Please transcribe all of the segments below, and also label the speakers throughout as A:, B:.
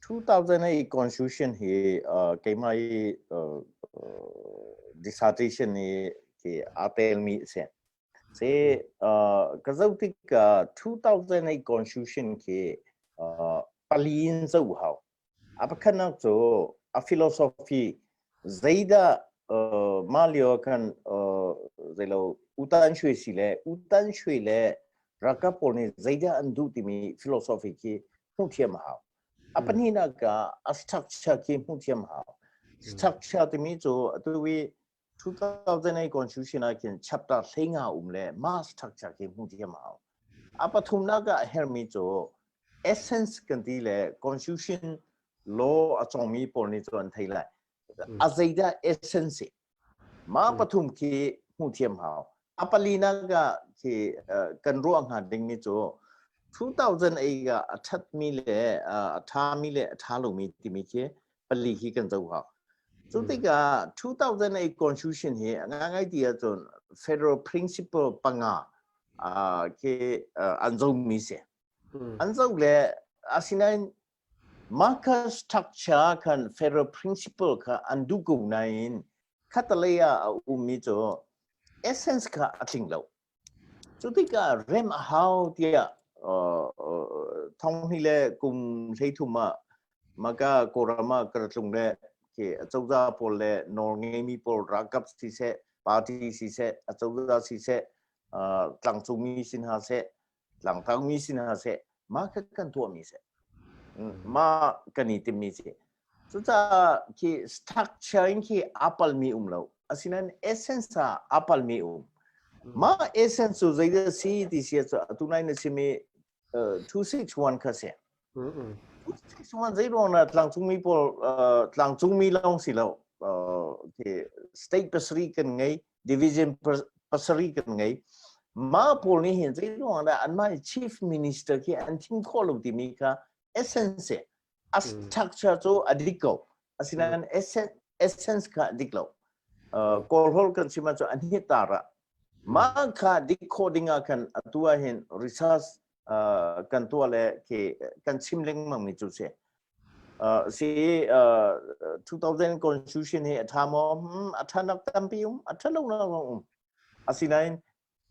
A: 2008 Constitution hi keimah i dissertation i khi aa telmi a si. Si ka zoh tikah 2008 Constitution khi pali in zoh hau. A pakhatnak cu a philosophy zeidah mah lio khan zeilo utan shui si le utan shui le ralkap pawl nih zeidah an duh timi philosophy khi hmuh thiam a hau. A pahnihnak ah a structure khi hmuh thiam a hau. Structure timi cu atu i 2008 Constitution ah khin chapter 15 um le mah structure khi hmuh thiam a hau. A pathumnak ah a hermi cu essence kan ti le constitution law a cawngmi pawl nih cu an thei lai. A zeidah essence Ma pathum khi hmuh thiam hau. A palinak ah khi kan ruah hnga dingmi cu 2008 ah a ṭhatmi le a ṭhami le a ṭha lomi timi khi pali khi kan zoh hau. Cu tikah 2008 Constitution hi a ngai ti ahcun federal principle panga khi an zohmi si. An zoh le asinain Market structure khan federal principle kha an duh ko nain khatalei ah a ummi cu essence kha a tling lo. Cu tikah rem a hau tiah thonghni le kum 13 ah maka Kawlram ah ka tlung le khi acozah pawl le nawl ngeimi pawl ralkap siseh party siseh acozah siseh tlangcungmi sin hna seh tlangtlangmi si hna seh mah kha kan tuahmi seh mah kan i timmi si cucaah khi structure in khi aa palmi um lo asinain essence ah aa palmi um mah essence cu zeidah si ti si cu atu nai na chimi 261 kha si 261 zei ruang dah tlangcungmi pawl tlangcungmi lawng si lo state pasarih kan ngei division pasarih kan ngei mah pawl nih hin zeiruang dah anmah chief minister khi an thim khawh lo timi kha essence a structure cu a dik ko asinain essence kha a dik lo kawl kan chim ahcun an hi tar ah mah kha dik khawh ding ah khan atu ah hin research kan tuah le khi kan chim lengmang mi cu si Si 2000 constitution hi a ṭha maw? Hmm, a ṭhanak tampi um, a ṭhat lonak zong um. Asinain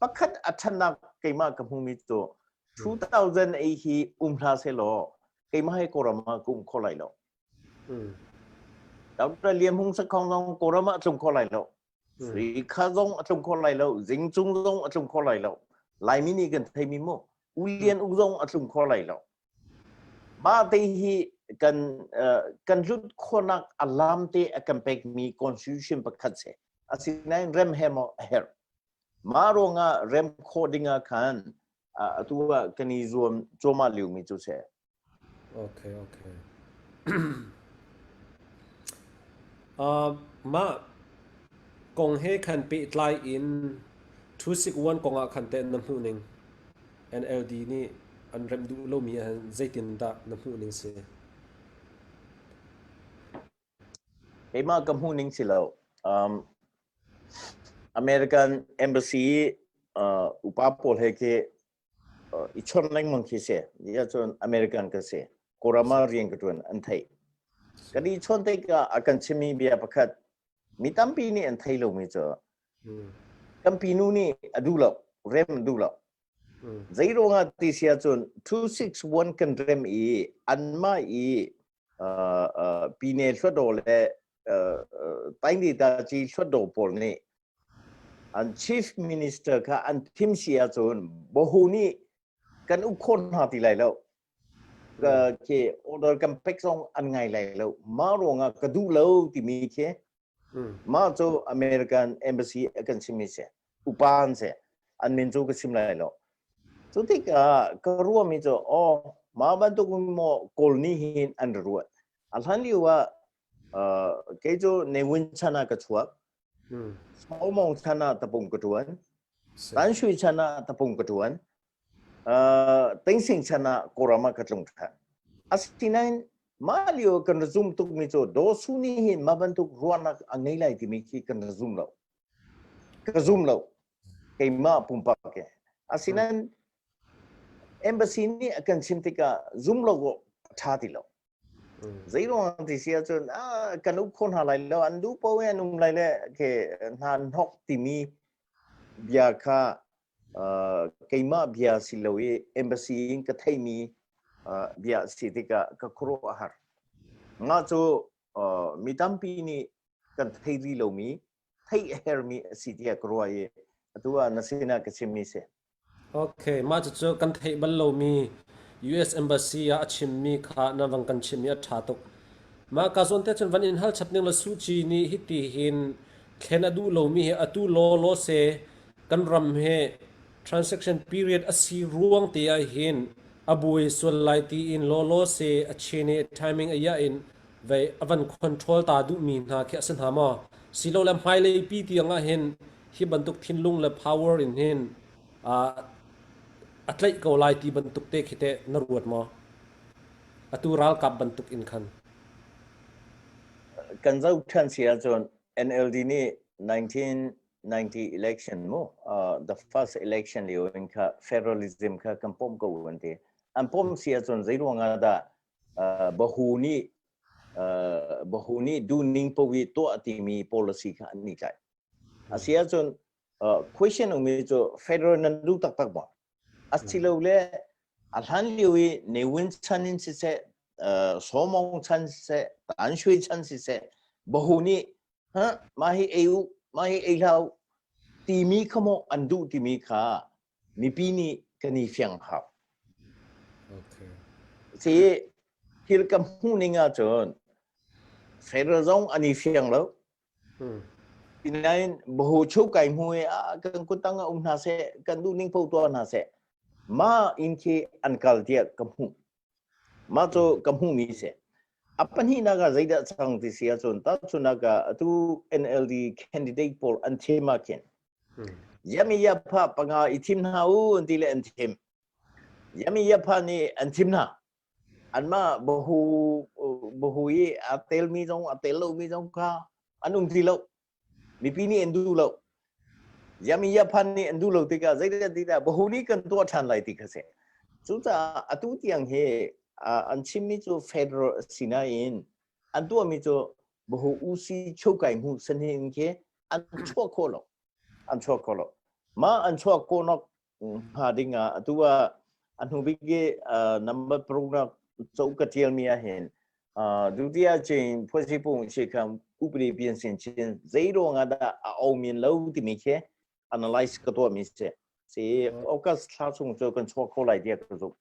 A: pakhat a ṭhatnak keimah ka hmumi cu 2008 hi um hlah sehlaw keimah hi Kawlram ah ka um kho lai lo. Dr. Lian Hmung Sakhong zong Kawlram ah a tlung kho lai lo. Sui kha zong a tlung kho lai lo. Zing Cung zong a tlung kho lai lo. Laimi nih kan theimi mu. U Lian U zong a tlung kho lai lo. Mah te hi kan kan hlut khawhnak a lam te a kan pekmi constitution pakhat si. Asinain rem he maw a herh. Mah ruangah rem khawh ding ah khan atu ah kan i zuam cuahmah liomi cu si.
B: Okay, okay. Mah kong he khan pehtlai in 261 kong ah khan teh na hmuh ning? NLD nih an remh duh lomi ah zeitindah na hmuhning si?
A: Keimah ka hmuhning si lo. American Embassy upa pawl he khi i chawnh lengmang khi si. Ni ahcun American ka si. Kawlram ah rian ka ṭuan an theih. Kan i chawnh tikah a kan chimmi bia pakhat mi tampi nih an thei lomi cu kan pinu nih a duh lo rem a duh lo zei ruangah ti si ahcun 261 kan rem i anmah i pine hluatdaw le taingdita ci hluatdaw pawl nih an chief minister kha an thim si ahcun bohu nih kan uk khawh hna ti lai lo khi order kan pek zong an ngai lai lo mah ruangah ka duh lo timi khi mah cu American embassy a kan chimmi si upa an si an min cu ka chim lai lo cu tikah ka ruahmi cu aw mah bantuk maw kawl nih hin an ruat a hlan lio ah kei cu Ne Win chan ah ka chuak Saumong chan ah tapung ka ṭuan Tan Shui chan ah tapung ka ṭuan Tengsing chan ah Kawlram ah ka tlung ṭhan. Asinain mah lio kan ra zum tukmi cu Daw Su nih hin mah bantuk ruahnak a ngei lai timi khi kan ra zum lo. Ka zum lo. Keimah pumpak ke. Asinain embassy nih a kan chim tikah zum lo awk a ṭha ti lo. Zeiruang ti si ahcun kan uk kho hna lai lo, an duh paoh in an um lai le ke hna hnok timi bia kha keimah bia si lo i embassy in ka theimi bia si tikah ka khuaruah a har. Nga cu mi tampi nih kan thei rih lomi, theih a hermi a si tiah ka ruah i atu ah na sinah ka chimmi si.
B: Okay, mah cucu kan theih bal lomi US Embassy ah a chimmi kha na van kan chimmi a ṭha tuk. Mah ka zawn te cun van in hal chap ning la Suh Kyi nih hiti hin thlen a duh lomi hi atu law law se kan ram he transaction period a si ruang te ah hin a buai sual lai tiin law law se a chin i timing a iah in vei a van control ta duhmi hna khi a si hna maw? Silole hmailei pi tiang ah hin hi bantuk thinlung le power in hin a tlaih ko lai ti bantuk te khi teh na ruat maw? Atu ralkap bantuk in khan.
A: Kan zoh ṭhan si ahcun NLD nih 1990 election mu the first election lio in kha federalism kha kan pom ko an ti. An pom si ahcun zei ruang ah dah bahu nih bahu nih duhning paoh i tuah timi policy kha an i tlaih. A si ahcun question ummi cu federal nan duh taktak maw? Asilole a hlan lio i Ne Win chan in siseh, Sawmong chan siseh, Tan Shui chan siseh, bahu nih ha mah hi ei u, mah hi ei hlah u timi kha maw an duh timi kha mipi nih kan i fiang hau.
B: Okay.
A: Si thil ka hmuh ning ahcun federal zong an i fiang lo. Sinain bahu chu kai hmu i ah kan kuttang ah um hna seh, kan duh ning paoh tuah hna seh. Mah inn khi an kal tiah ka hmuh. Mah cu ka hmuhmi si. A pahnihnak ah zeidah cang ti si ahcun tahchunhnak ah atu NLD candidate pawl an thim ah khin Yami yapha panga i thim hna u an ti le an thim. Yami yapha nih an thim hna. Anmah bahu bahu i a telmi zong a tel lomi zong kha an um ti lo. Mipi nih an duh lo. Yami yaphan nih an duh lo tikah zeidah tidah bahu nih kan tuah ṭhan lai ti kha si. Cucaah atu tiang hi an chimmi cu federal si nain an tuahmi cu bahu usi chokai hmu sanin khi an chuah khawh lo. An chuah khawh lo. Mah an chuah khawhnak hnga ding ah atu ah a hnu bik i number paruknak cauk ka ṭialmi ah hin dutiya chin phuasipung chikham upadi pian sin chin zei ruang ah dah a omin lo timi khi analyze ka tuahmi si. Si August thla chung cu kan chuak kho lai tiah ka zumh.